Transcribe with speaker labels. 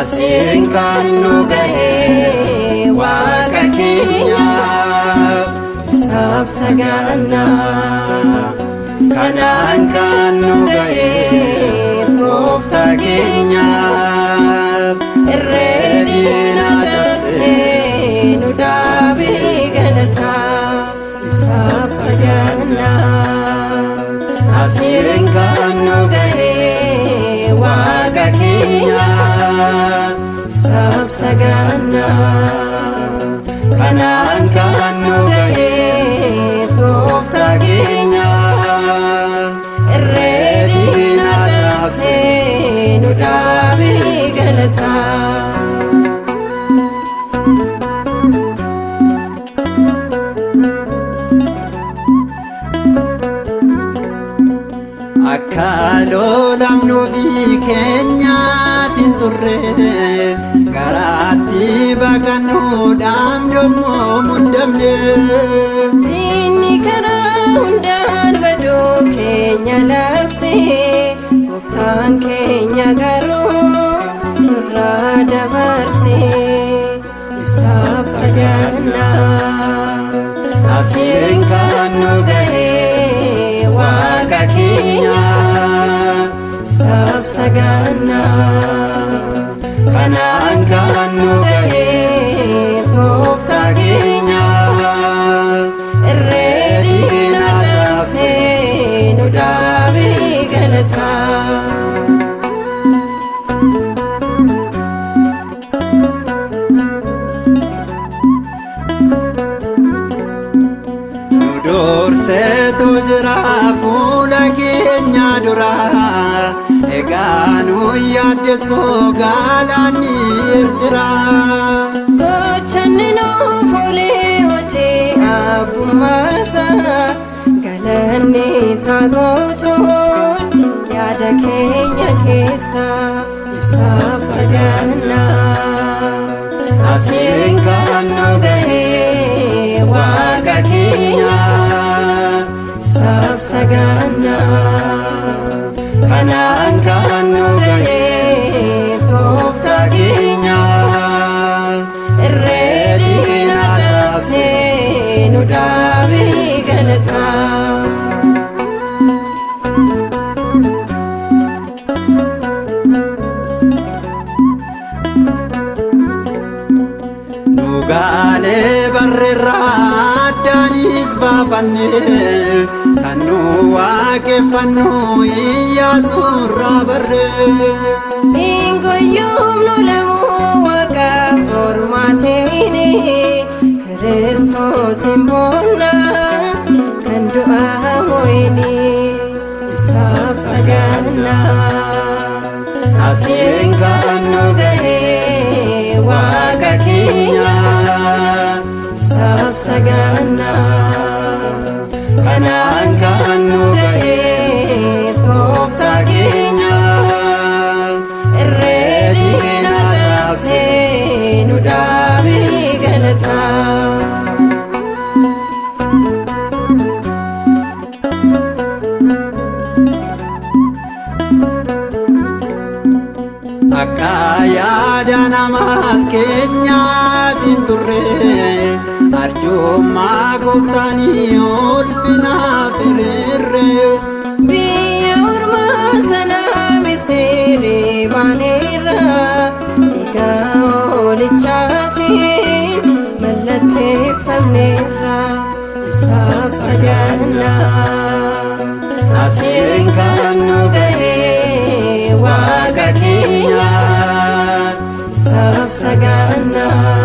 Speaker 1: Asiin kan nu gahee Waaqa keenya, isaaf sagannaa. Kanaan kan nu gahee Gooftaa keenya, irree diinaa cabsee nu dhaabee galataa, isaaf sagannaa. Asiin kan nu gahee Waaqa keenya, isaaf sagannaa. Kanaan kan nu gahee Gooftaa keenya, irree diinaa cabsee nu dhaabee galataa.
Speaker 2: Akka lolamnuufi keenyaas hin turre, karaatti baqannuudhaan dommoo muddamne.
Speaker 3: Diinni karaa hundaan baduu keenya labse, Gooftaan keenya garuu nurraa dabarse, isaaf sagannaa.
Speaker 1: Asiin kan nu gahee Waaqa keenya, isaaf sagannaa. Kanaan kan nu gahee Gooftaa keenya, irree diinaa cabsee nu dhaabee galataa.
Speaker 2: Nu durseetu jira fuula keenya dura, egaa nu yaaddessoo galaanni Eertiraa.
Speaker 3: Gochanni nuuf olee hojii abbummaa, galanni isaa guutuun yaada keenya keessa, isaaf sagannaa.
Speaker 1: Asiin kan nu gahee Waaqa keenya, isaaf sagannaa. Kanaan kan nu gahee Gooftaa keenya, irree diinaa cabsee nu dhaabee galataa.
Speaker 2: Nu gaalee barreerraa addaanis baafanne, kan nu waaqeffannu Iyyaasuurraa barre.
Speaker 3: Hingoyyumnu lamuu waaqa ormaatiin, Kiristoos hin boonna kan du'a mo'ini, isaaf sagannaa.
Speaker 1: Asiin kan nu gahee Waaqa keenya, isaaf sagannaa. Kanaan kan nu gahee Gooftaa keenya, irree diinaa cabsee nu dhaabee galataa.
Speaker 2: Akka yaada namaa keenyaas hin turre, arjummaa Gooftaanii ulfinaaf hiriirre.
Speaker 3: Biyya ormaa sana Misirii baaneerra, dhiiga hoolichaatiin mallatteeffamneerra, isaaf sagannaa.
Speaker 1: Asiin kan nu gahee Waaqa keenya, isaaf sagannaa.